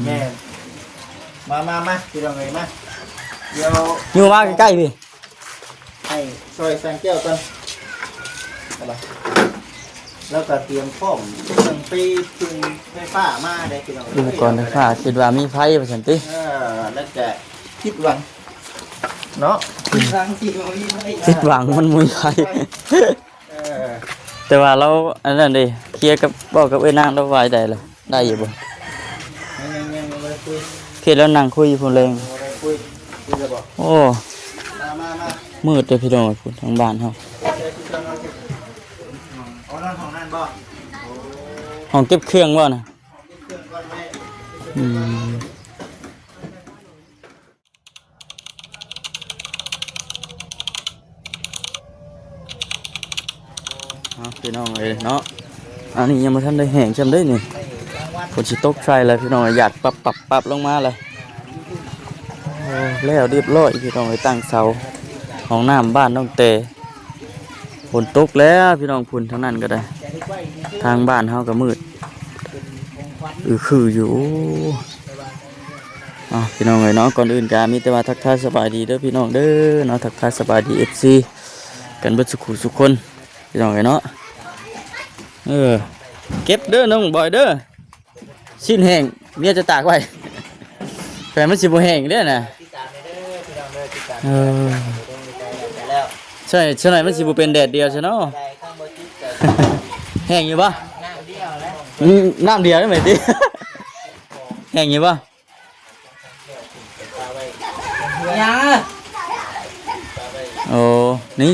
ແມ່ນ ມາ ມາ ມາ ພີ່ນ້ອງເອີຍ ມາ ດຽວ ຢູ່ມາໃກ້ໆ ພີ່ ໃຫ້ຊ່ອຍຊ່າງແກ້ວກ່ອນ ເອົາລະ ແລ້ວກໍຕຽມພ້ອມເຄື່ອງໄຟ ເຄື່ອງໄຟຟ້າມາເດ້ພີ່ນ້ອງເອີຍ ອຸປະກອນໄຟຟ້າ ຄິດວ່າມີໄຟວ່າຊັ້ນຕິ ເອີ ແລ້ວກໍຜິດຫວັງເນາະ ຜິດຫວັງທີ່ບໍ່ມີໄຟ ຜິດຫວັງມັນບໍ່ມີໄຟ ເອີ ແຕ່ວ່າລາວອັນນັ້ນເດ້ ເຄຍກັບ ເວົ້າກັບເອື້ອຍນາງລາວວ່າໃດລະ ໄດ້ຢູ່ບໍ່? ຍັງໆ ຍັງບໍ່ໄດ້ຄຸຍ ເຄຍແລ້ວນັ່ງຄຸຍຢູ່ພຸ້ນແລງ ບໍ່ໄດ້ຄຸຍ ຄຸຍແລ້ວບໍ່? ໂອ້ ມາ ມາ ມາ ມືດເດ້ພີ່ນ້ອງ ພຸ້ນທາງບ້ານເຮົາ ເອົານອນຫ້ອງນັ້ນບໍ່? ຫ້ອງເກັບເຄື່ອງບໍ່ນະ? ອືມ ເອົາ ພີ່ນ້ອງເອີຍເນາະ ອັນນີ້ຍັງບໍ່ທັນໄດ້ແຫ້ງຊ່ຳເດ້ນີ້ ຝົນຊິຕົກໃສ່ແລ້ວພີ່ນ້ອງ ຫຍາດປັບໆໆ ລົງມາແລ້ວ ໂອ້ ແລ້ວລຽບຮ້ອຍພີ່ນ້ອງເອີຍ ຕັ້ງເສົາຫ້ອງນ້ຳບ້ານນ້ອງແຕ ຝົນຕົກແລ້ວພີ່ນ້ອງ ພຸ້ນທາງນັ້ນກໍໄດ້ ທາງບ້ານເຮົາກໍມືດ ອືຄືຢູ່ ໂອ້ ເອົາ ພີ່ນ້ອງເອີຍເນາະ ກ່ອນອື່ນກໍມີແຕ່ວ່າທັກທາຍສະບາຍດີເດີພີ່ນ້ອງເດີເນາະ ທັກທາຍສະບາຍດີເອັຟຊີກັນເບິດສູ່ຄູ່ສູ່ຄົນ ພີ່ນ້ອງເອີຍເນາະ ເອີ ເກັບເດີນ້ອງບອຍເດີ ຊີ້ນແຫ້ງ ເມຍຈະຕາກໄວ້ ແຕ່ມັນຊິບໍ່ແຫ້ງເດ້ນະ ເອີ ຊ່ວຍ ຊ່ວຍໜ້ອຍມັນຊິບໍ່ເປັນແດດດຽວຊະເນາະ ແຫ້ງຢູ່ບໍ່? ອືມ ນ້ຳດຽວໄດ້ໄໝຕິ ແຫ້ງຢູ່ບໍ່? ຍັງ ໂອ້ ນີ້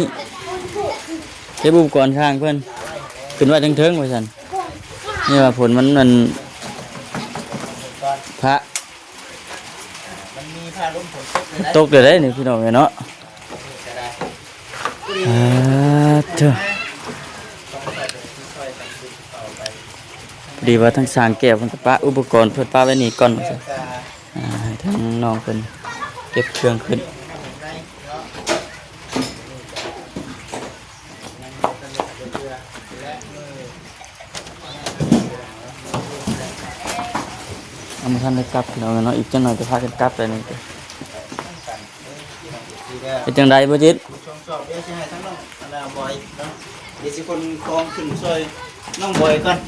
ເກັບອຸປະກອນຊ່າງເພິ່ນ ຂຶ້ນໄວ້ເທິງໆ ວ່າຊັ້ນ ນີ້ວ່າຝົນມັນ ມັນ ພະ ມັນມີພາລົມຝົນຕົກເລີຍນະ ຕົກເລີຍເດ້ນີ້ພີ່ນ້ອງເອີຍເນາະ ອ່າ ເທີ ພໍດີວ່າທາງຊ່າງແກ້ວເພິ່ນກໍປະອຸປະກອນເພິ່ນປະໄວ້ນີ້ກ່ອນວ່າຊັ້ນ ອ່າ ໃຫ້ທາງນ້ອງເພິ່ນເກັບເຄື່ອງຂຶ້ນ ຍັງບໍ່ທັນໄດ້ກັບພີ່ນ້ອງເນາະ ອີກຈັກໜ່ອຍຈະພາກັນກັບແລ້ວນີ້ ເຮັດຈັ່ງໃດບໍ່ຈິດ? ຊ່ອງສອບ ດຽວຊິໃຫ້ທາງນ້ອງ ອັນນ່າ ບອຍເນາະ ດຽວຊິຂົນຂອງຂຶ້ນຊ່ອຍນ້ອງບອຍກ່ອນ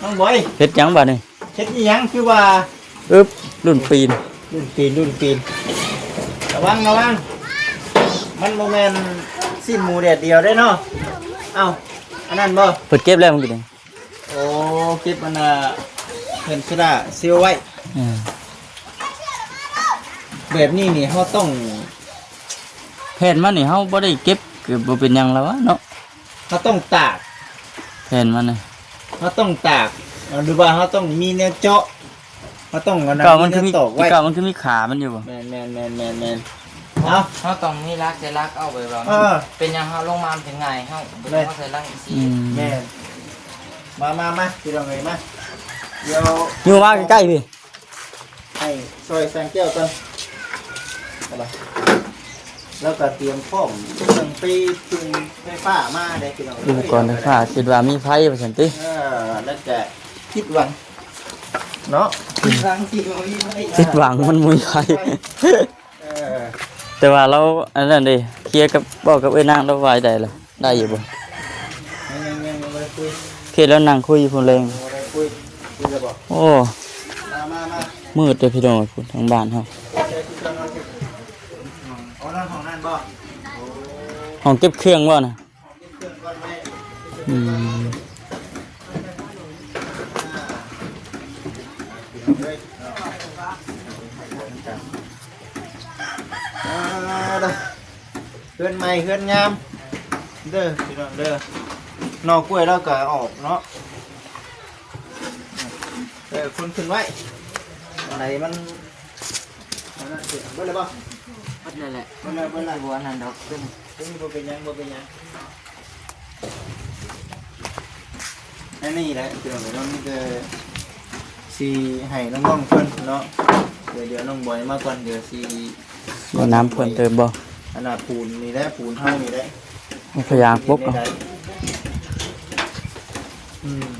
ນ້ອງບອຍ ເຮັດຫຍັງບາດນີ້? ເຮັດອີ່ຫຍັງ? ຄືວ່າ ອຶບ ລຸ້ນປີນ ລຸ້ນປີນ ລຸ້ນປີນ ລະວັງ ລະວັງ ມັນບໍ່ແມ່ນຊີ້ນໝູແດດດຽວເດ້ເນາະ ເອົ້າ ອັນນັ້ນບໍ່? ເພິ່ນເກັບແລ້ວມື້ກີ້ນີ້ ໂອ້ ເກັບອັນນ່າ ແຜ່ນໂຊດາເຊວໄວ້ ອືມ ແບບນີ້ນີ້ເຮົາຕ້ອງ ແຜ່ນມັນນີ້ເຮົາບໍ່ໄດ້ເກັບ ກໍບໍ່ເປັນຫຍັງລະວະເນາະ ເຮົາຕ້ອງຕາກ ແຜ່ນມັນນະ ເຮົາຕ້ອງຕາກ ຫຼືວ່າເຮົາຕ້ອງມີແນວເຈາະ ເຮົາຕ້ອງອັນນັ້ນ ເກົ່າມັນຄືມີ ມີແນວຕອກໄວ້ ເກົ່າມັນຄືມີຂາມັນຢູ່ບໍ່? ແມ່ນໆໆໆໆ ເອົາ ເຮົາຕ້ອງມີຫຼັກໃສ່ຫຼັກເອົາໄວ້ວ່າ ເອີ ເປັນຫຍັງເຮົາລົງມາມັນເປັນງ່າຍ ເຮົາບໍ່ຕ້ອງ ແມ່ນ ມາໃສ່ຫຼັກອີກຊີ້ ອືມ ແມ່ນ ມາ ມາ ມາ ພີ່ນ້ອງເອີຍ ມາ ດຽວ ຢູ່ມາໃກ້ໆ ພີ່ ໃຫ້ຊ່ອຍຊ່າງແກ້ວກ່ອນ ເອົາລະ ແລ້ວກໍຕຽມພ້ອມເຄື່ອງໄຟ ເຄື່ອງໄຟຟ້າມາເດ້ພີ່ນ້ອງເອີຍ ອຸປະກອນໄຟຟ້າ ຄິດວ່າມີໄຟວ່າຊັ້ນຕິ ເອີ ແລ້ວກໍຜິດຫວັງເນາະ ຜິດຫວັງທີ່ບໍ່ມີໄຟ ຜິດຫວັງມັນບໍ່ມີໄຟ ເອີ ແຕ່ວ່າລາວອັນນັ້ນເດ້ ເຄຍກັບ ເວົ້າກັບເອື້ອຍນາງລາວວ່າໃດລະ ໄດ້ຢູ່ບໍ່? ຍັງໆ ຍັງບໍ່ໄດ້ຄຸຍ ເຄຍແລ້ວນັ່ງຄຸຍຢູ່ພຸ້ນແລງ ບໍ່ໄດ້ຄຸຍ ຄຸຍແລ້ວບໍ່? ໂອ້ ມາ ມາ ມາ ມືດເດ້ພີ່ນ້ອງ ພຸ້ນທາງບ້ານເຮົາ ເອົານອນຫ້ອງນັ້ນບໍ່? ຫ້ອງເກັບເຄື່ອງບໍ່ນະ? ອືມ ອ່າ ເຮືອນໃໝ່ເຮືອນງາມເດີພີ່ນ້ອງເດີ ໜໍ່ກ້ວຍລາວກໍອອກເນາະ ເອີ ຄົນຂຶ້ນໄວ້ ອັນໃດມັນ ເບິດແລ້ວບໍ່? ເບິດແລ້ວແຫຼະ ເບິດແລ້ວ ເບິດແລ້ວ ບໍ່ອັນນັ້ນດອກ ເປັນ ເປັນ ບໍ່ເປັນຫຍັງ ບໍ່ເປັນຫຍັງ ອັນນີ້ແຫຼະ ພີ່ນ້ອງເອີຍເນາະ ມີແຕ່ຊິໃຫ້ນ້ອງໆເພິ່ນເນາະ ດຽວ ດຽວນ້ອງບອຍມາກ່ອນ ດຽວຊິ ແນະນຳເພີ່ມເຕີມບໍ່? ອັນນ່າ ປູນນີ້ແຫຼະ ປູນເຮົານີ້ແຫຼະ ເອົາພະຍາປົກເອົາ ອືມ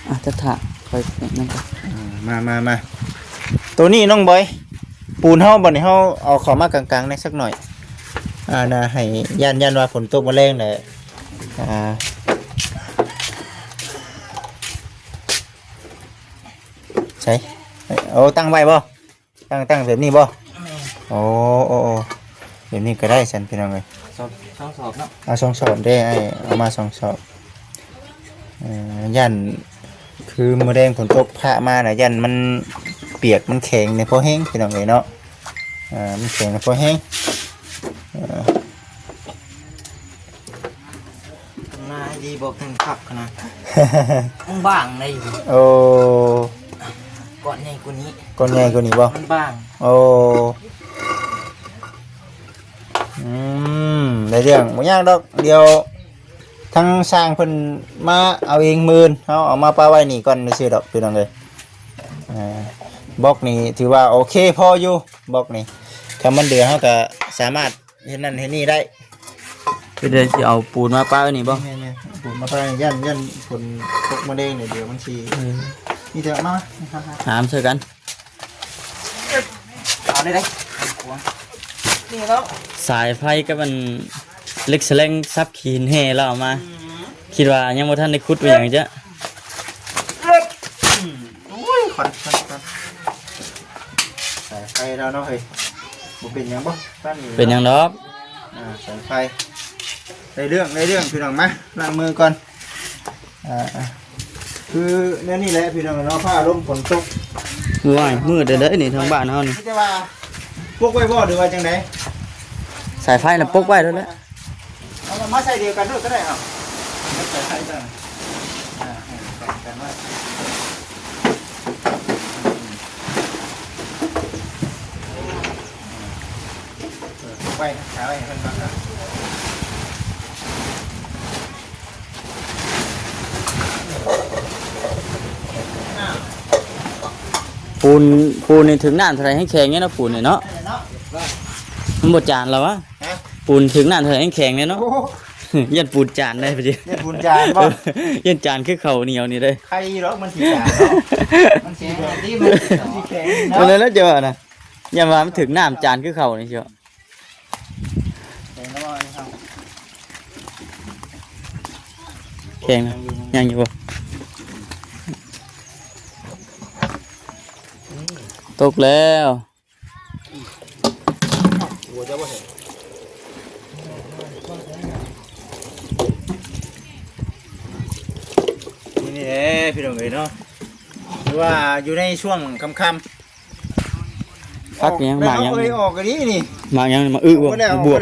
ອ່ະ ຈັກຖາ ໄປນຳກັນ ອ່າ ມາ ມາ ມາ ໂຕນີ້ນ້ອງບອຍ ປູນເຮົາ ບັດນີ້ເຮົາເອົາເຂົ້າມາກາງໆແດ່ຈັກໜ້ອຍ ອ່າ ນະ ໃຫ້ ຢ້ານ ຢ້ານວ່າຝົນຕົກມາແລງແຫຼະ ອ່າ ໃສ ເອົາຕັ້ງໄວ້ບໍ່? ຕັ້ງ ຕັ້ງແບບນີ້ບໍ່? ແມ່ນ ໂອ້ ໂອ້ ໂອ້ ແບບນີ້ກໍໄດ້ຊັ້ນພີ່ນ້ອງເອີຍ ສອງ ສອງສອບເນາະ ເອົາສອງສອບເດ້ ອ້າຍເອົາມາສອງສອບ ເອີ ຢ້ານຄືມື້ແລງຝົນຕົກຟ້າມານະ ຢ້ານມັນປຽກມັນແຂງແດ່ພໍແຮງພີ່ນ້ອງເອີຍເນາະ ເອີ ມັນແຂງແດ່ພໍແຮງ ເອີ. ນາຍດີບອກແຕ່ງຄັກນະ ມັນບາງໄດ໋ ໂອ້ ກ້ອນໃຫຍ່ກວ່ານີ້ ກ້ອນໃຫຍ່ກວ່ານີ້ບໍ່? ມັນບາງ ໂອ້ ອືມ ໄດ້ເລື່ອງ ບໍ່ຍາກດອກ ດຽວທາງຊ່າງເພິ່ນມາເອົາເອງ ມື້ອື່ນເຮົາເອົາມາປະໄວ້ນີ້ກ່ອນຊື່ໆດອກ ພີ່ນ້ອງເອີຍ ອ່າ ບລັອກນີ້ຖືວ່າໂອເຄພໍຢູ່ ບລັອກນີ້ ຖ້າມັນເຫຼືອເຮົາກໍສາມາດ ເຮັດນັ້ນເຮັດນີ້ໄດ້ ເພິ່ນຊິເອົາປູນມາປະໄວ້ນີ້ບໍ່? ແມ່ນໆ ເອົາປູນມາປະໄວ້ ຢ້ານ ຢ້ານຝົນຕົກມາແລງນີ້ ດຽວມັນຊິ ເອີ ມີແຕ່ມາ ຫາມໃສ່ກັນ ເອົາໄດ້ໄດ໋ ນີ້ເນາະ ສາຍໄຟກັບອັນເຫຼັກສະແລງສັບຂີ້ຫີນແຮ່ລາວເອົາມາ ອືມ ຄິດວ່າຍັງບໍ່ທັນໄດ້ຂຸດອີ່ຫຍັງຈ້ະ ໂອ້ຍ ຄວັນ ຄວັນ ຄວັນ ສາຍໄຟແລ້ວເນາະເຮີ້ຍ ບໍ່ເປັນຫຍັງບໍ່? ເປັນຫຍັງດອກ ອ່າ ສາຍໄຟ ໄດ້ເລື່ອງ ໄດ້ເລື່ອງ ພີ່ນ້ອງ ມາ ລ້າງມືກ່ອນ ອ່າ ຄືແນວນີ້ແຫຼະພີ່ນ້ອງເນາະ ຟ້າລົມຝົນຕົກ ໂອ້ຍ ມືດເດ້ນີ້ທາງບ້ານເຮົານີ້ ມີແຕ່ວ່າປົກໄວ້ບໍ່ ຫຼືວ່າຈັ່ງໃດ? ສາຍໄຟນະປົກໄວ້ໂລດແຫຼະ ເອົາມາໃສ່ດຽວກັນໂລດກໍໄດ້ ເອົາໃສ່ໃສ່ກັນ ອ່າ ໃຫ້ໃສ່ກັນໄວ້ ເອີ ໄວ້ ຫາໄວ້ໃຫ້ເພິ່ນກ່ອນ ປູນ ປູນນີ້ຖືກນ້ຳເທົ່າໃດແຮງແຂງເດເນາະ ປູນນີ້ເນາະ ມັນບໍ່ຈານແລ້ວວະ ຮະ ປູນຖືກນ້ຳເທົ່າໃດແຮງແຂງເດເນາະ ໂອ້ ຢ້ານປູນຈານໄດ໋ ຢ້ານປູນຈານບໍ່ ຢ້ານຈານຄືເຂົ້າໜຽວນີ້ເດ້ ໄຄດອກມັນຊິຈານເນາະ ມັນຊິແຂງ ມັນຊິແຂງເນາະ ມັນນັ້ນແຫຼະເຈົ້າວ່ານະ ຢ້ານວ່າມັນຖືກນ້ຳຈານຄືເຂົ້ານີ້ຊິ ແຂງນະ ຍັງຢູ່ບໍ່? ຕົກແລ້ວ ຫົວເຈົ້າບໍ່ເຫັນ ນີ້ແຫຼະພີ່ນ້ອງເອີຍເນາະ ຖືວ່າຢູ່ໃນຊ່ວງຄ່ຳໆ ຜັກຫຍັງ ໝາກຫຍັງ ເອີຍ ອອກກະດີນີ້ ໝາກຫຍັງ ໝາກອຶບໍ່ ໝາກບວບ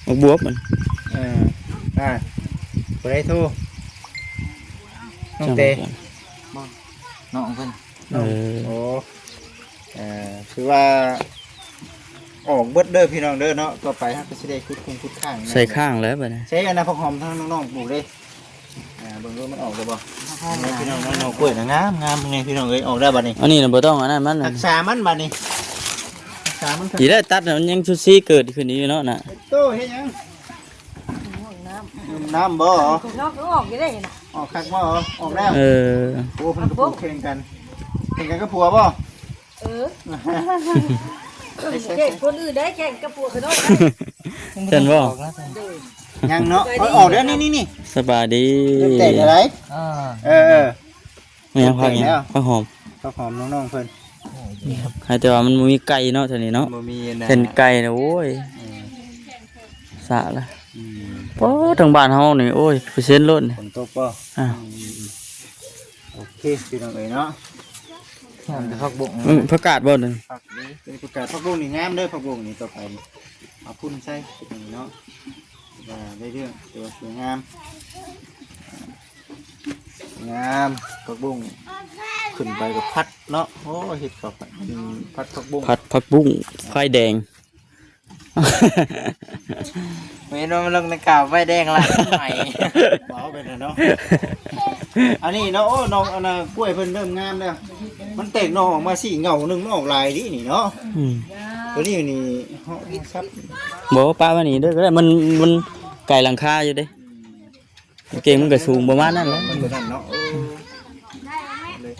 ໝາກບວບມັນ ເອີ ອ່າ ຜູ້ໃດໂທ ນ້ອງເຕ ນ້ອງເພິ່ນ ເອີ ໂອ້ ເອີ ຄືວ່າອອກເບິດເດີພີ່ນ້ອງເດີເນາະ ຕໍ່ໄປເຮົາກໍຊິໄດ້ຂຸດຄົງຂຸດຄ້າງ ໃສ່ຄ້າງແລ້ວບັດນີ້ ໃສ່ອັນນັ້ນ ຜັກຫອມທາງນ້ອງໆປູກເດ້ ອ່າ ເບິ່ງດູມັນອອກແລ້ວບໍ່? ພີ່ນ້ອງເນາະ ໜໍ່ກ້ວຍນະ ງາມໆ ເບິ່ງແດ່ພີ່ນ້ອງເອີຍ ອອກແລ້ວບັດນີ້ ອັນນີ້ນະບໍ່ຕ້ອງອັນນັ້ນມັນ ຮັກສາມັນບັດນີ້ ຮັກສາມັນ ອີແລ້ວຕັດນະ ມັນຍັງຊຸດຊີເກີດຂຶ້ນຢູ່ເນາະນະ ໂຕເຮັດຫຍັງ? ດື່ມນ້ຳບໍ່? ນ້ຳກໍອອກຢູ່ເດ້ນະ ອອກຄັກບໍ່? ອອກແລ້ວ ເອີ ໂອ້ ເພິ່ນກໍປູກແຂ່ງກັນ ແຂ່ງກັນກັບຜົວບໍ່? ເອີ ແຂ່ງຄົນອື່ນໄດ້ ແຂ່ງກັບຜົວຂ້ອຍໂລດ ຊັ້ນບໍ່? ຍັງເນາະ ອອກແລ້ວ ນີ້ໆໆ ສະບາຍດີ ແຕກໄດ້ ອ່າ ເອີໆ ຍັງຜັກຫຍັງ ຜັກຫອມ ຜັກຫອມນ້ອງໆເພິ່ນ ໃຫ້ແຕ່ວ່າມັນບໍ່ມີໄກ່ເນາະ ເທື່ອນີ້ເນາະ ບໍ່ມີນະ ເຫັນໄກ່ນະ ໂອ້ຍ ເອີ ສະລະ ອືມ ໂອ້ ທາງບ້ານເຮົານີ້ ໂອ້ຍ ເປີເຊັນໂລດ ຝົນຕົກບໍ່? ອ່າ ອືມ ໂອເຄ ພີ່ນ້ອງເອີຍເນາະ ງາມແຕ່ຜັກບົ້ງ ອືມ ຜັກກາດບໍ່ນັ້ນ? ຜັກນີ້ເປັນຜັກກາດ ຜັກບົ້ງນີ້ງາມເດີ ຜັກບົ້ງນີ້ ຕໍ່ໄປເອົາຝຸ່ນໃສ່ເນາະ ວ່າໄດ້ເລື່ອງ ແຕ່ວ່າສວຍງາມ ງາມ ຜັກບົ້ງຂຶ້ນໄປກໍຜັດເນາະ ໂອ້ ເຮັດເຂົ້າຜັດ ອືມ ຜັດຜັກບຸ້ງ ຜັດຜັກບຸ້ງ ອ່າ ໄຟແດງ ເຫັນວ່າມັນລົງໃນຂ່າວ ໄຟແດງລະໄໝ ເວົ້າໄປນະເນາະ ອັນນີ້ເນາະ ໂອ້ ນ້ອງ ອັນນ່າ ກ້ວຍເພິ່ນເລີ່ມງາມແລ້ວ ມັນແຕກໜໍ່ອອກມາສີ່ເຫງົ້າໜຶ່ງ ມັນອອກຫຼາຍດີນີ້ເນາະ ອືມ ຕົວນີ້ນີ້ ເຮົາ ເຮົາສັບ ບໍ່ ປະໄວ້ນີ້ເດີກໍໄດ້ ມັນ ມັນໄກຫຼັງຄາຢູ່ເດ້ ອືມ ກາງເກງມັນກໍສູງປະມານນັ້ນແຫຼະ ມັນບໍ່ນັ້ນເນາະ ເອີ ເລີຍ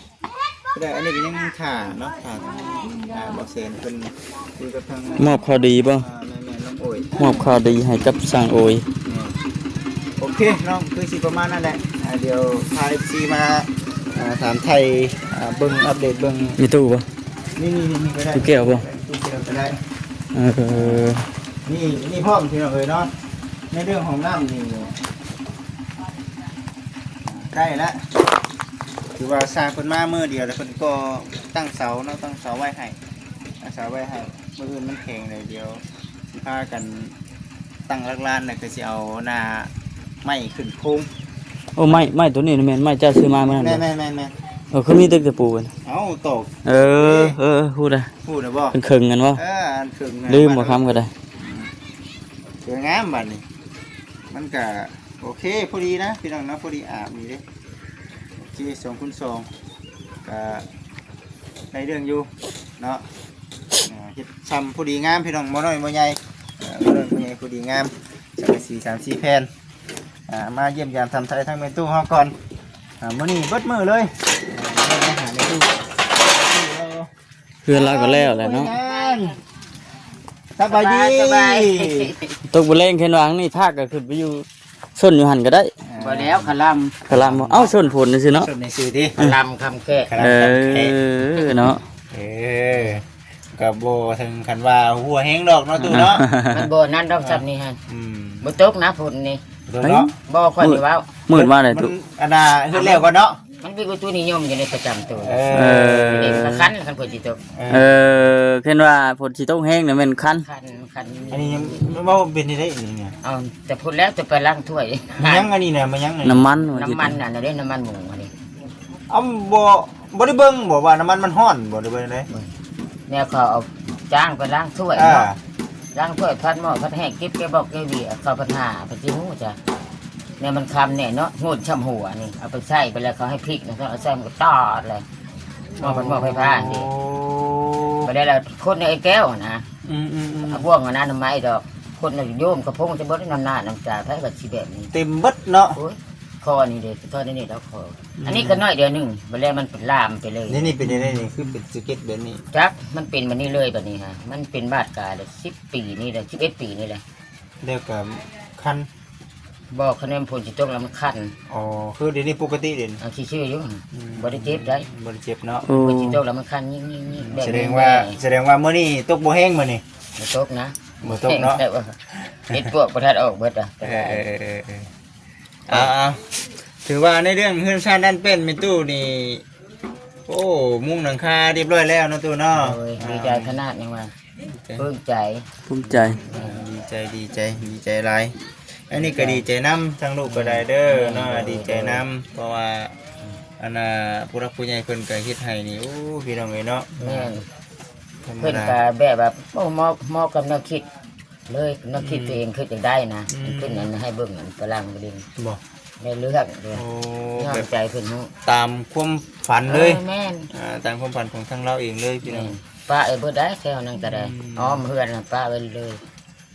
ກໍໄດ້ ອັນນີ້ກໍຍັງຖ້າເນາະ ຖ້າທາງ ອ່າ ບໍ່ແສນເພິ່ນຄຸຍກັບທາງ ມອບຂ່າວດີບໍ່? ອ່າ ແມ່ນໆ ນ້ອງໂອຍ ມອບຂ່າວດີໃຫ້ກັບຊ່າງໂອຍ. ແມ່ນ ໂອເຄເນາະ ຄືຊິປະມານນັ້ນແຫຼະ. ອ່າ ດຽວພາເອັຟຊີມາ ອ່າ ຖາມໄຖ່ ອ່າ ເບິ່ງອັບເດດເບິ່ງ ມີຕູ້ບໍ່? ນີ້ໆໆ ນີ້ກໍໄດ້ ຕູ້ແກ້ວບໍ່? ຕູ້ແກ້ວກໍໄດ້. ເອີ ນີ້ ນີ້ພ້ອມ ພີ່ນ້ອງເອີຍເນາະ ໃນເລື່ອງຫ້ອງນ້ຳນີ້ ໃກ້ແລ້ວ ຖືວ່າຊ່າງເພິ່ນມາມື້ດຽວ ແລ້ວເພິ່ນກໍຕັ້ງເສົາເນາະ ຕັ້ງເສົາໄວ້ໃຫ້ ຕັ້ງເສົາໄວ້ໃຫ້. ມື້ອື່ນມັນແຂງແລ້ວ ດຽວຊິພາກັນຕັ້ງຫຼັກລານ ແລ້ວກໍຊິເອົາໜ້າໄມ້ຂຶ້ນໂຄງ. ໂອ້ ໄມ້ ໄມ້ໂຕນີ້ນະແມ່ນໄມ້ເຈົ້າຊື້ມາມື້ນັ້ນບໍ່? ແມ່ນໆໆໆ. ເອີ ຄືມີແຕ່ຕະປູເພິ່ນ ເອົ້າ ຕອກ ເອີ ເອີ ຮູ້ລະ ຮູ້ລະບໍ່? ເປັນເຄິ່ງຫັ້ນບໍ່? ເອີ ອັນເຄິ່ງຫັ້ນ ລືມບໍ່ຄຳກໍໄດ້. ສວຍງາມບາດນີ້ ມັນກະໂອເຄ ພໍດີນະພີ່ນ້ອງເນາະ ພໍດີອາບນີ້ເດ້. ໂອເຄ ສອງຄູນສອງ ກະໄດ້ເລື່ອງຢູ່ເນາະ. ອ່າ ເຮັດຊ່ຳພໍດີງາມພີ່ນ້ອງ ບໍ່ນ້ອຍບໍ່ໃຫຍ່ ເອີ ບໍ່ນ້ອຍບໍ່ໃຫຍ່ ພໍດີງາມ ສັງກະສີສາມສີ່ແຜ່ນ. ອ່າ ມາຢ້ຽມຢາມຖາມໄຖ່ທາງແມ່ຕູ້ເຮົາກ່ອນ. ອ່າ ມື້ນີ້ເບິດມື້ເລີຍ ອ່າ ມາຫາແມ່ຕູ້. ເຮືອນລາວກໍແລ້ວແຫຼະເນາະ. ສະບາຍດີ ສະບາຍ ຕົກບໍ່ແລງ ເຫັນວ່າທາງນີ້ພາກກໍຂຶ້ນໄປຢູ່ຊົນຢູ່ຫັ້ນກໍໄດ້. ບໍ່ແລ້ວ ຄະລຳ ຄະລຳບໍ່? ເອົ້າ ຊົນພຸ້ນຊື່ເນາະ ຊົນຊື່ຕິ ຄະລຳຄຳແຂກ. ເອີ ເນາະ ເອີ ກໍບໍ່ເຖິງຂັ້ນວ່າຫົວແຮງດອກເນາະຕູ້ເນາະ. ມັນບໍ່ນັ້ນດອກ ຊ່ຳນີ້ຫັ້ນ ອືມ ບໍ່ຕົກນະຝົນນີ້ ບໍ່ຕົກເນາະ. ບໍ່ ຂ້ອຍນີ້ເວົ້າ ມືດມາເລີຍຕູ້ ອັນນ່າ ເຮັດແລ້ວກ່ອນເນາະ. ມັນເປັນອຸຕຸນິຍົມຢູ່ໃນປະຈຳໂຕ ເອີ ເອີ ຄັນ ຄັນຝົນຊິຕົກ. ເອີ ເອີ ເຫັນວ່າຝົນຊິຕົກແຮງນະແມ່ນຄັນ ຄັນ ຄັນ. ອັນນີ້ເວົ້າເປັນໄດ້ນີ້ນະ ເອົາແຕ່ພຸ້ນແລ້ວ ຈະໄປລ້າງຖ້ວຍ. ມັນຍັງອັນນີ້ນະ ມັນຍັງ ນ້ຳມັນ ນ້ຳມັນນັ້ນເດ້ ນ້ຳມັນໝູອັນນີ້. ເອົ້າ ບໍ່ ບໍ່ໄດ້ເບິ່ງບໍ່ວ່ານ້ຳມັນມັນຮ້ອນບໍ່ ຫຼືວ່າຈັ່ງໃດ? ແນວເຂົາເອົາຈ້າງໄປລ້າງຖ້ວຍເນາະ ອ່າ ລ້າງຖ້ວຍ ພັດໝໍ້ ພັດແຫ້ງ ເກັບແກະບອກແກະຫວີ ເຂົາພັດຫາ ເພິ່ນຊິຮູ້ຈ້ະ. ແນວມັນຄຳແນ່ເນາະ ໂຫດຊ່ຳຫົວນີ້ ເອົາໄປໃສ່ໄປແລ້ວ ເຂົາໃຫ້ພິກນະ ເອົາໃສ່ມັນກໍຕອດເລີຍ. ໝໍ້ພັດໝໍ້ໄຟຟ້ານີ້ ໂອ້ ໄປໄດ້ລະຄົນໃນໄອ້ແກ້ວຫັ້ນນະ. ອືມໆໆ ເອົາບ່ວງອັນນັ້ນນະໄມ້ດອກ ຄົນນະໂຍມກະພົງຈະເບິດ ນ້ຳໜ້ານ້ຳຕາ ໃຜວ່າຊິແບບນີ້ ເຕັມເບິດເນາະ. ໂອ້ຍ ຄໍນີ້ເດ້ ເທົ່ານີ້ດອກຄໍ ອືມ ອັນນີ້ກໍນ້ອຍດຽວໜຶ່ງ ບັດແລ້ວມັນເປັນລາມໄປເລີຍ. ນີ້ ນີ້ເປັນຈັ່ງໃດນີ້ ຄືເປັນສະເກັດແບບນີ້? ຈັກ ມັນເປັນບັດນີ້ເລີຍ ບັດນີ້ຫາ ມັນເປັນບາດກາຍເລີຍ ສິບປີນີ້ແຫຼະ ສິບເອັດປີນີ້ແຫຼະ. ແລ້ວກໍຄັນ ບໍ່ ຄັນແມ່ນຝົນຊິຕົກແລ້ວມັນຄັນ. ອໍ ຄືດຽວນີ້ປົກກະຕິເດ? ອ່າ ຊື່ໆຢູ່ ອືມ ບໍ່ໄດ້ເຈັບໃດ ບໍ່ໄດ້ເຈັບເນາະ. ໂອ້ ຝົນຊິຕົກແລ້ວມັນຄັນຍິກໆໆ ແບບ ສະແດງວ່າ ນີ້ແຫຼະ ສະແດງວ່າມື້ນີ້ຕົກບໍ່ແຮງມື້ນີ້? ບໍ່ຕົກນະ ບໍ່ຕົກເນາະ ແຕ່ວ່າເຫັດປວກບໍ່ທັນອອກເບິດອະ. ເອີ ເອີ ເອີ ເອີ ເອີ ເອົາ ເອົາ ຖືວ່າໃນເລື່ອງເຮືອນຊານດ້ານແປ້ນແມ່ຕູ້ນີ້ ໂອ້ ມຸງຫຼັງຄາຮຽບຮ້ອຍແລ້ວເນາະຕູ້ເນາະ. ໂດຍ ອ່າ ດີໃຈຂະໜາດ ຍັງວ່າ ດີໃຈ ປຶ້ມໃຈ ປຶ້ມໃຈ. ອ່າ ດີໃຈ ດີໃຈ ດີໃຈຫຼາຍ. ອັນນີ້ກໍດີໃຈນຳ ທາງລູກກໍໄດ້ເດີເນາະ ແມ່ນ ດີໃຈນຳ ເພາະວ່າ ອັນນ່າ ຜູ້ຫຼັກຜູ້ໃຫຍ່ເພິ່ນກໍເຮັດໃຫ້ນີ້ ໂອ້ ພີ່ນ້ອງເອີຍເນາະ. ແມ່ນ ທຳມະດາ ເພິ່ນກໍແບບວ່າ ໂອ້ ເໝາະ ເໝາະກັບແນວຄິດ ເລີຍ ແນວຄິດ ອືມ ຕົວເອງຄິດຢາກໄດ້ນະ ອືມ ເພິ່ນອັນໃຫ້ເບິ່ງອັນຝຣັ່ງເດ້ ບໍ່ ໃນເລື່ອງເດ້. ໂອ້ ຍອມ ແບບ ໃຈເພິ່ນຮູ້ ຕາມຄວາມຝັນເລີຍ. ເອີ ແມ່ນ ອ່າ ຕາມຄວາມຝັນຂອງທາງລາວເອງເລີຍພີ່ນ້ອງ. ແມ່ນ ປະໄວ້ເບິດໄດ້ແຖວນັ້ນກໍໄດ້ ອືມ ອ້ອມເຮືອນນະປະໄວ້ເລີຍ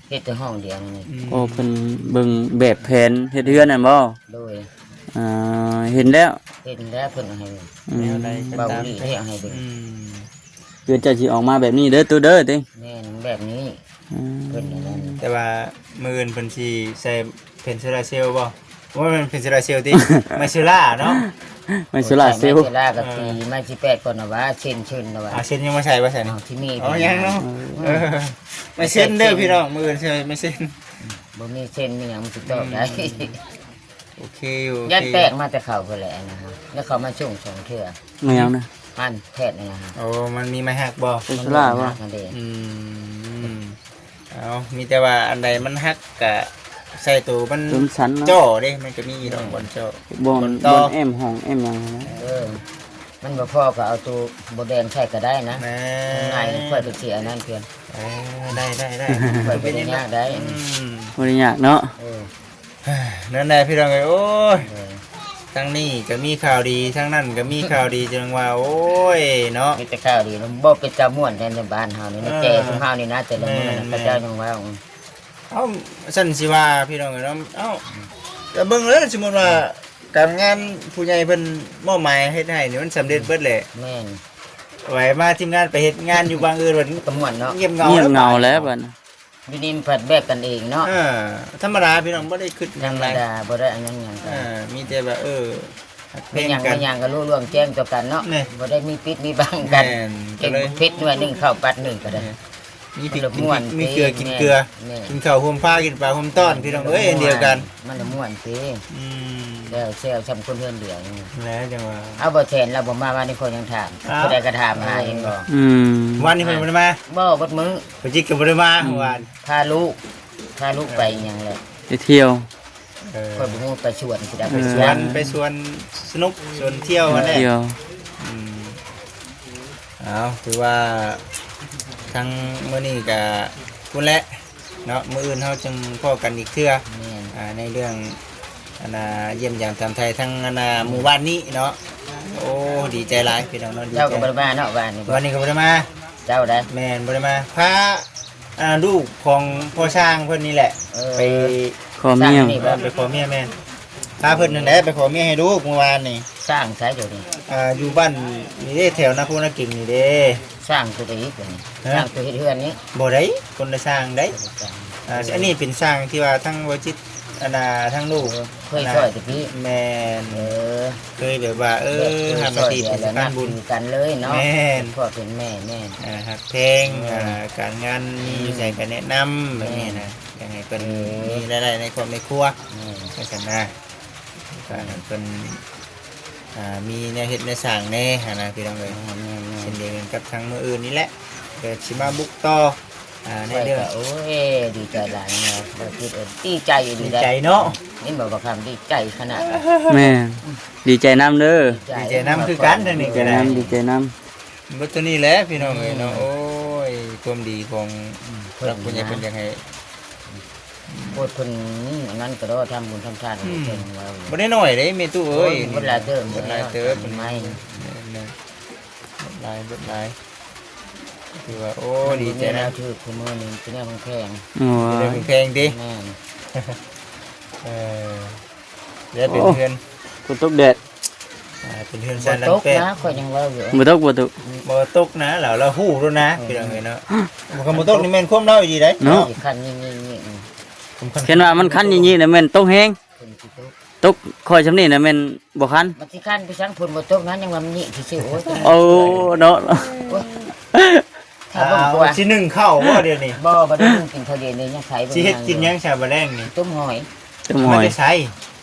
ເຮັດແຕ່ຫ້ອງດຽວນີ້. ອືມ ໂອ້ ເພິ່ນເບິ່ງແບບແຜນເຮັດເຮືອນນັ້ນບໍ່? ໂດຍ ອ່າ ເຫັນແລ້ວ ເຫັນແລ້ວເພິ່ນເອົາໃຫ້ເບິ່ງ. ອືມ ແນວໃດກໍຕາມ ເວົ້າອີ່ຫຼີເຮັດໃຫ້ເບິ່ງ. ອືມ ເຮືອນເຈົ້າຊິອອກມາແບບນີ້ເດີຕູ້ເດີຕິ. ແມ່ນ ແບບນີ້ ອືມ ເພິ່ນອັນນັ້ນ ແຕ່ວ່າມື້ອື່ນເພິ່ນຊິໃສ່ແຜ່ນໂຊລາເຊວບໍ່? ບໍ່ແມ່ນແຜ່ນໂຊລາເຊວຕິ ໄມ້ໂຊລາເນາະ ໄມ້ໂຊລາເຊວ. ໂອ້ຍ ໄມ້ໂຊລາກໍ ເອີ ຕີໄມ້ສິບແປດກ່ອນນະວ່າ ເຊັນ ເຊັນນະວ່າ. ອ່າ ເຊັນຍັງບໍ່ໃສ່ບໍ່ໃສ່ນີ້? ເອົາ ທີ່ມີ ອໍ ຍັງເນາະ. ອືມ ເອີ ໄມ້ເຊັນເດີພີ່ນ້ອງ ມື້ອື່ນຊິໄມ້ເຊັນ. ອືມ ບໍ່ມີເຊັນມີຫຍັງມັນຊິຕອກໄດ້. ອືມ ໂອເຄຢູ່ ໂອເຄຢູ່ ຢ້ານແຕກມາແຕ່ເຂົາພຸ້ນແຫຼະນະ ແລ້ວເຂົາມາສົ່ງສອງເທື່ອ. ແມ່ນຫຍັງນະ? ອັນແຜ່ນນີ້ນະ. ໂອ້ ມັນມີໄມ້ຫັກບໍ່? ເປັນໂຊລາບໍ່? ມັນມີໄມ້ຫັກຫັ້ນເດ້. ອືມ ເອົາ ມີແຕ່ວ່າອັນໃດມັນຫັກກະໃສ່ໂຕມັນ ໂຕມັນສັ້ນເນາະ ຈໍ້ເດ້ ມັນກະມີດອກ ແມ່ນ ບ່ອນຈໍ້ ບ່ອນ ບ່ອນຕໍ່ ບ່ອນແອ້ມຫ້ອງແອ້ມຫຍັງຫັ້ນນະ. ເອີ ມັນບໍ່ພໍກໍເອົາໂຕບໍ່ແບ່ງໃສ່ກໍໄດ້ນະ. ແມ່ນ ງ່າຍ ຂ້ອຍເປັນຊິອັນນັ້ນເພິ່ນ. ເອີ ໄດ້ໆໆ ຂ້ອຍບໍ່ໄດ້ຍາກໄດ໋. ອືມ ບໍ່ໄດ້ຍາກເນາະ. ເອີ ນັ້ນແຫຼະພີ່ນ້ອງເອີຍ ໂອ້ຍ ເອີ ທາງນີ້ກໍມີຂ່າວດີ ທາງນັ້ນກໍມີຂ່າວດີ ຈັ່ງວ່າ ໂອ້ຍ ເນາະ ມີແຕ່ຂ່າວດີເນາະ. ບໍ່ເປັນຕາມ່ວນແທ້ໃນບ້ານເຮົານີ້ ໃນ ເອີ ແກ່ຊຸມເຮົານີ້ນະ ແຕ່ລະມື້ນະ ແມ່ນໆ ເຂົາເຈົ້າຍັງວ່າ. ເອົ້າ ຊັ້ນຊິວ່າພີ່ນ້ອງເອີຍເນາະ ເອົ້າ ແຕ່ເບິ່ງເດີ ສົມມຸດວ່າ ການງານຜູ້ໃຫຍ່ເພິ່ນມອບໝາຍເຮັດໃຫ້ນີ້ມັນສຳເລັດເບິດແຫຼະ. ແມ່ນ. ໄວ້ມາທີມງານໄປເຮັດງານຢູ່ບາງອື່ນ ມັນກໍມ່ວນເນາະ ງຽບເຫງົາ ງຽບເຫງົາແລ້ວບັດນີ້. ຢູ່ນີ້ມັນພັດແບບກັນເອງເນາະ. ເອີ ທຳມະດາພີ່ນ້ອງ ບໍ່ໄດ້ຄິດຫຍັງຫຼາຍ ທຳມະດາ ບໍ່ໄດ້ອັນຫຍັງຫຍັງກັນ. ເອີ ມີແຕ່ວ່າ ເອີ ຮັກແພງກັນ ມີຫຍັງກໍຮູ້ລ່ວງແຈ້ງຕໍ່ກັນເນາະ. ແມ່ນ. ບໍ່ໄດ້ມີປິດມີບັງກັນ. ແມ່ນ. ເປັນເຜັດໜ່ວຍໜຶ່ງ ເຂົ້າປັດໜຶ່ງກໍໄດ້. ແມ່ນ. ມີພິກກິນພິກ ມີເກືອກິນເກືອ ກິນເຂົ້າຮ່ວມພາ ກິນປາຮ່ວມຕ້ອນ ພີ່ນ້ອງເອີຍ ອັນດຽວກັນ ມັນລະມ່ວນຕິ. ອືມ ແລ້ວແຊວຊ່ຳຄົນເຮືອນດຽວນີ້ແຫຼະ ຈັ່ງວ່າ. ເອົາ ບໍ່ແຊນລາວບໍ່ມາ ວານນີ້ຂ້ອຍຍັງຖາມ ເອົ້າ ຜູ້ໃດກໍຖາມຫາ ເຫັນບໍ່? ອືມ ວານນີ້ເພິ່ນບໍ່ໄດ້ມາ ບໍ່ ເບິດມື້ ປະຈິດກໍບໍ່ໄດ້ມາ ອືມ ວານ ພາລູກ ພາລູກໄປຫຍັງແຫຼະ ໄປທ່ຽວ. ເອີ ຂ້ອຍບໍ່ຮູ້ ໄປສວນຊິໄດ້ ໄປສວນ ເອີ ໄປສວນສະໜຸກ ສວນທ່ຽວຫັ້ນແຫຼະ ທ່ຽວ. ອືມ ເອົາ ຖືວ່າທັງມື້ນີ້ກະພຸ້ນແຫຼະເນາະ ມື້ອື່ນເຮົາຈຶ່ງພໍ້ກັນອີກເທື່ອ. ແມ່ນ. ອ່າ ໃນເລື່ອງ ອັນນ່າ ຢ້ຽມຢາມຖາມໄຖ່ທັງ ອັນນ່າ ໝູ່ບ້ານນີ້ເນາະ. ໂອ້ ດີໃຈຫຼາຍພີ່ນ້ອງເນາະ ດີໃຈ. ເຈົ້າກໍບໍ່ໄດ້ມາເນາະ ວານນີ້ ວານນີ້ກໍບໍ່ໄດ້ມາ. ເຈົ້າໃດ໋? ແມ່ນ ບໍ່ໄດ້ມາ ພາ ອ່າ ລູກຂອງພໍ່ຊ່າງເພິ່ນນີ້ແຫຼະ ເອີ ໄປຂໍເມຍ ເອີ ໄປຂໍເມຍ. ແມ່ນ ພາເພິ່ນນັ້ນແຫຼະໄປຂໍເມຍໃຫ້ລູກມື້ວານນີ້. ຊ່າງໃສດຽວນີ້? ອ່າ ຢູ່ບ້ານນີ້ເດ້ ແຖວນາໂພນາກິງນີ້ເດ້. ຊ່າງຕົວໃດອີກດຽວນີ້? ຮະ? ຊ່າງຕົວເຮັດເຮືອນນີ້? ບໍ່ໄດ້ ຄົນລະຊ່າງໃດ໋. ຄົນລະຊ່າງ. ອ່າ ເອີ ອັນນີ້ເປັນຊ່າງທີ່ວ່າທາງບໍ່ຈິດ ອັນນ່າ ທາງລູກ ເອີ ເຄີຍຊ່ອຍແຕ່ກີ້. ແມ່ນ. ເອີ ເຄີຍແບບວ່າ ເອີ ຮັບໜ້າທີ່ເປັນສະພານບຸນກັນເລີຍເນາະ. ແມ່ນ. ເປັນພໍ່ເປັນແມ່. ແມ່ນ. ເອີ ຮັກແພງ ເອີ ອ່າ ການງານມີຢູ່ໃສກໍແນະນຳ ແບບນີ້ນະ. ແມ່ນ. ຢາກໃຫ້ເພິ່ນ ເອີ ມີລາຍໄດ້ໃນຄອບໃນຄົວ. ແມ່ນ. ຈັ່ງຊັ້ນນະ ກໍໃຫ້ເພິ່ນ ອ່າ ມີແນວເຮັດແນວສ້າງແດ່ຫັ້ນນະ ພີ່ນ້ອງເອີຍ. ແມ່ນໆໆ. ເຊັ່ນດຽວກັນກັບທາງມື້ອື່ນນີ້ແຫຼະ ກໍຊິມາບຸກຕໍ່ ອ່າ ໃນເລື່ອງ ຂ້ອຍກໍ ໂອ້ຍ ດີໃຈຫຼາຍເນາະ ບໍ່ຄິດເອີ ດີໃຈອີ່ຫຼີ ດີໃຈເນາະ. ເຫັນບໍ່ ບໍ່ຄຳ ດີໃຈຂະໜາດ. ແມ່ນ ດີໃຈນຳເດີ. ດີໃຈນຳຄືກັນ ທາງນີ້ກໍໄດ້ ດີໃຈນຳ ດີໃຈນຳ. ເບິດເທົ່ານີ້ແຫຼະພີ່ນ້ອງເອີຍເນາະ. ອືມ ໂອ້ຍ ຄວາມດີຂອງ ອືມ ຜູ້ຫຼັກຜູ້ໃຫຍ່ເພິ່ນຢາກໃຫ້ ໂອ້ຍ ເພິ່ນອັນນັ້ນກໍໄດ້ທຳບຸນທຳທານ ອືມ ເພິ່ນວ່າ ບໍ່ໄດ້ໜ້ອຍເດ້ແມ່ຕູ້ເອີຍ. ໂອ້ຍ ເບິດຫຼາຍເຕີບ ເບິດຫຼາຍເຕີບ ເພິ່ນໃໝ່ ແມ່ນໆ ເບິດຫຼາຍ ເບິດຫຼາຍ. ຖືວ່າ ໂອ້ ດີໃຈນະ ຖືກຄູ່ມື້ນີ້ເປັນແນວແພງ. ໂອ້ຍ ເປັນແນວແພງຕິ? ແມ່ນ. ເອີ ແລ້ວເປັນ ໂອ້ ເຮືອນ ຝົນຕົກແດດ. ອ່າ ເປັນເຮືອນຊານຫຼັງແປດ. ບໍ່ຕົກນະ ຂ້ອຍຍັງເວົ້າຢູ່. ບໍ່ຕົກ ບໍ່ຕົກ. ອືມ ບໍ່ຕົກນະ ລາວ ລາວຮູ້ໂລດນະ ອືມ ພີ່ນ້ອງເອີຍເນາະ. ບໍ່ຄັນບໍ່ຕົກນີ້ແມ່ນຄວາມລາວອີ່ຫຼີໃດ໋ ເນາະ ເນາະ. ຄັນຍິງໆ ຄັນວ່າມັນຄັນຍິງໆນະ ແມ່ນຕົກແຮງ. ຝົນຊິຕົກ ຕົກຄ່ອຍຊ່ຳນີ້ນະ ແມ່ນບໍ່ຄັນ. ມັນຊິຄັນໄປສັງ ຝົນບໍ່ຕົກນະ ຍັງວ່າມັນຍິງຊື່ໆ. ໂອ້ຍ ໂອ້ ເນາະ. ໂອ້ຍ ຖ້າເບິ່ງ ອ່າ ກວ່າ ຊິໜຶ້ງເຂົ້າບໍ່ດຽວນີ້? ບໍ່ ບໍ່ໄດ້ໜຶ້ງກິນເຂົ້າເຢັນນີ້ ຍັງໄຂເບິ່ງ ຊິເຮັດກິນຫຍັງຊະບາດແລງນີ້? ຕົ້ມຫອຍ. ຕົ້ມຫອຍ ໄປໃສ?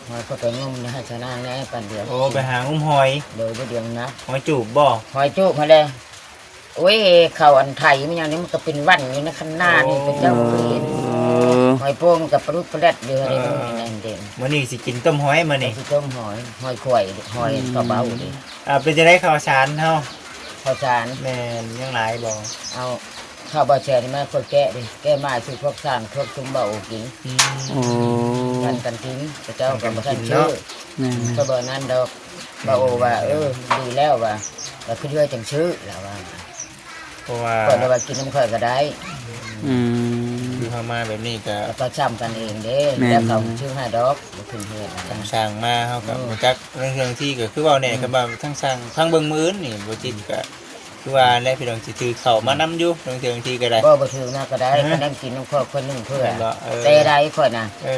ຫອຍເຂົາໄປງົມໃນໄຮ່ຊະນາງແດ່ປານດຽວ. ໂອ້ ໄປຫາງົມຫອຍ. ໂດຍ ບໍ່ດຽວນະ ຫອຍຈູບບໍ່? ຫອຍຈູບຫັ້ນແຫຼະ. ໂອ້ຍ ເຂົາອັນໄຖມັນຫຍັງນີ້ ມັນກໍເປັນວັນຢູ່ໃນຄັນນານີ້ ໂອ້ ເຂົາເຈົ້າບໍ່ເຫັນ. ເອີ ຫອຍໂປ່ງມັນກໍປະລຸດປະແລັດຢູ່. ເອີ ນີ້ເດ້ ມື້ນີ້ຊິກິນຕົ້ມຫອຍ ມື້ນີ້ຊິຕົ້ມຫອຍ ຫອຍຂ້ວຍ ຫອຍ ອືມ ເຂົ້າເບົາເດ້. ອ່າ ເປັນຈັ່ງໃດເຂົ້າສານເຮົາ? ເຂົ້າສານ ແມ່ນ ຍັງຫຼາຍບໍ່? ເອົາ ເຂົ້າບໍ່ແຊ່ນີ້ມາ ຂ້ອຍແກະເດ້ ແກະມາໃຫ້ພວກຊ່າງ ພວກຊຸມເບົາໂອກິນ. ອືມ ໂອ້ ປັນກັນກິນ ເຂົາເຈົ້າກໍບໍ່ທັນຊື້. ແມ່ນໆ ຂ້ອຍບໍ່ນັ້ນດອກ ເບົາໂອວ່າ ເອີ ດີແລ້ວວ່າ ວ່າຄືເຮືອຈັ່ງຊື້ລາວວ່າ. ເພາະວ່າ ຂ້ອຍລະວ່າກິນນຳຂ້ອຍກໍໄດ້. ອືມ ຄືເຮົາມາແບບນີ້ກໍ ກໍຕ້ອງຊ້ຳກັນເອງເດ້. ແມ່ນ ແລ້ວເຂົາຊື້ໃຫ້ດອກ ບໍ່ຂຶ້ນເຮືອນນະ. ທາງຊ່າງມາເຮົາກໍ ອືມ ບໍ່ຈັກເລື່ອງທີ່ ກໍຄືເວົ້າແນ່ ອືມ ຄັນວ່າທາງຊ່າງຟັງເບິ່ງມື້ອື່ນນີ້ ບໍ່ຈິດກໍ ຄືວ່າແຫຼະ ພີ່ນ້ອງ ຊິຖືເຂົ້າມານຳຢູ່ ບາງເທື່ອບາງທີກໍໄດ້. ບໍ່ ບໍ່ຖືນະກໍໄດ້ ຮະ? ຄັນນັ້ນກິນນຳຄອບຄົນໜຶ່ງເພື່ອ ແມ່ນບໍ່? ເອີ ແຕ່ໃດຂ້ອຍນະ ເອີ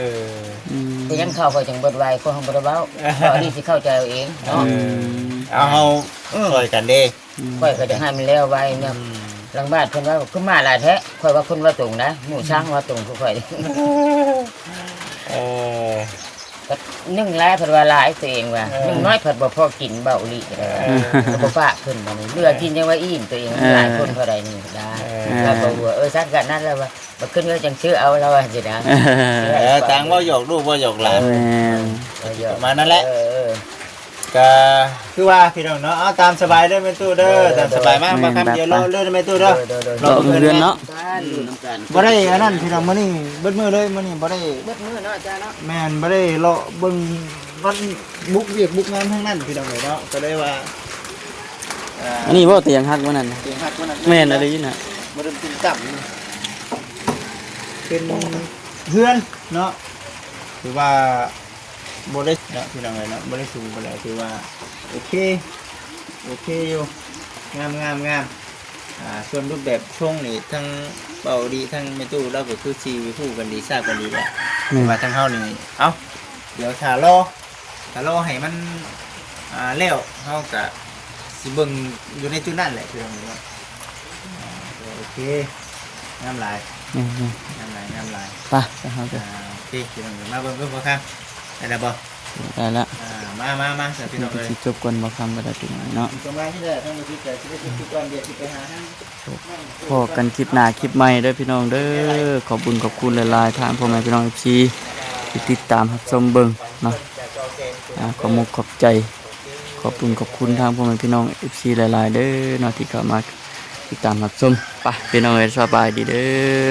ອືມ ເປັນຫຍັງເຂົ້າຂ້ອຍຈັ່ງເບິດໄວ ຂ້ອຍບໍ່ໄດ້ເວົ້າ ເວົ້າອັນນີ້ຊິເຂົ້າໃຈເອົາເອງເນາະ. ອືມ ເອົາ ເຮົາ ເອີ ຊ່ອຍກັນເດ້. ອືມ ຂ້ອຍກໍຈະໃຫ້ມັນແລ້ວໄວນະ. ອືມ ຫຼັງບ້ານເພິ່ນວ່າ ຄືມາຫຼາຍແທ້ ຂ້ອຍວ່າຄົນເວົ້າຕົງນະ ໝູ່ຊ່າງເວົ້າຕົງຄືຂ້ອຍ. ເອີ ໜຶ່ງຫຼາຍເພິ່ນວ່າຫຼາຍ ຕົວເອງວ່າ ເອີ ໜຶ່ງນ້ອຍເພິ່ນບໍ່ພໍກິນ ເວົ້າອີ່ຫຼີກໍໄດ້. ເອີ ກໍບໍ່ປາກເພິ່ນ ບາດນີ້ເຫຼືອກິນຍັງວ່າອີ່ມ ຕົວເອງ ເອີ ຫຼາຍຄົນເທົ່າໃດນີ້ນະ. ເອີ ລາວກໍວ່າ ເອີ ຊັ້ນກໍນັ້ນລະວ່າ ບັດຂຶ້ນເຮືອນຈັ່ງຊື້ເອົາ ລາວວ່າຊີ້ນະ. ເອີ ຕ່າງເວົ້າຫຍອກລູກເວົ້າຫຍອກຫຼານ. ເອີ ແມ່ນ ປະມານນັ້ນແຫຼະ. ເອີ ເອີ ກໍຄືວ່າພີ່ນ້ອງເນາະ ເອົາຕາມສະບາຍເດີແມ່ຕູ້ເດີ. ໂດຍ ຕາມສະບາຍ ໂດຍ ມາ ມາຄຳດຽວ ໂດຍ ເລາະເລີຍແມ່ຕູ້ເດີ. ໂດຍ ໂດຍ ເລາະເບິ່ງເຮືອນເນາະ. ບໍ່ໄດ້ອັນນັ້ນພີ່ນ້ອງ ມື້ນີ້ເບິດມື້ເລີຍ ມື້ນີ້ບໍ່ໄດ້ ເບິດມື້ເນາະ ອາຈານເນາະ. ແມ່ນ ບໍ່ໄດ້ເລາະເບິ່ງ ມັນບຸກວຽກບຸກງານທັງນັ້ນພີ່ນ້ອງເອີຍເນາະ ກໍເລີຍວ່າ ອ່າ ອັນນີ້ບໍ່ຕຽງຫັກມື້ນັ້ນນະ ຕຽງຫັກມື້ນັ້ນ. ແມ່ນອີ່ຫຼີນະ ບໍ່ໄດ້ກິນຈ້ຳ ເປັນເຮືອນເນາະ ຖືວ່າ ບໍ່ໄດ້ເນາະ ພີ່ນ້ອງເອີຍເນາະ ບໍ່ໄດ້ສູງປານໃດ ຖືວ່າໂອເຄ ໂອເຄຢູ່ ງາມໆໆ. ອ່າ ສ່ວນຮູບແບບຊົງນີ້ ທັງເບົາດີ ທັງແມ່ຕູ້ລາວກໍຄືຊິຮູ້ກັນດີ ຊາບກັນດີແຫຼະ. ແມ່ນ ແຕ່ວ່າທາງເຮົານີ້ ເອົ້າ ດຽວຖ້າລໍ ຖ້າລໍໃຫ້ມັນ ອ່າ ແລ້ວ ເຮົາກະຊິເບິ່ງຢູ່ໃນຈຸດນັ້ນແຫຼະ ພີ່ນ້ອງເນາະ. ອ່າ ໂອເຄ ງາມຫຼາຍ ແມ່ນໆ ງາມຫຼາຍ ງາມຫຼາຍ. ໄປ ໄປເຮົາເດີ ອ່າ ໂອເຄ ພີ່ນ້ອງ ມາເບິ່ງເບິ່ງບໍ່ຄັບ ໄດ້ແລ້ວບໍ່? ໄດ້ລະ ອ່າ ມາ ມາ ມາ ຊະ ພີ່ນ້ອງເອີຍ ຊິຈົບກ່ອນບໍ່ຄ່ຳກໍໄດ້ ພີ່ນ້ອງເນາະ. ປະມານນີ້ແຫຼະ ທັງໝົດທີ່ແຕ່ຊິໄດ້ຈົບກ່ອນ ດຽວຊິໄປຫາທາງ ພໍ້ກັນຄລິບໜ້າຄລິບໃໝ່ເດີພີ່ນ້ອງເດີ. ຂອບບຸນຂອບຄຸນຫຼາຍໆ ທາງພໍ່ແມ່ພີ່ນ້ອງເອັຟຊີ ທີ່ຕິດຕາມຮັບຊົມເບິ່ງເນາະ. ອ່າ ຂອບມຸກຂອບໃຈ ຂອບບຸນຂອບຄຸນທາງພໍ່ແມ່ພີ່ນ້ອງເອັຟຊີຫຼາຍໆເດີເນາະ ທີ່ເຂົ້າມາຕິດຕາມຮັບຊົມ. ໄປ ພີ່ນ້ອງເອີຍ ສະບາຍດີເດີ.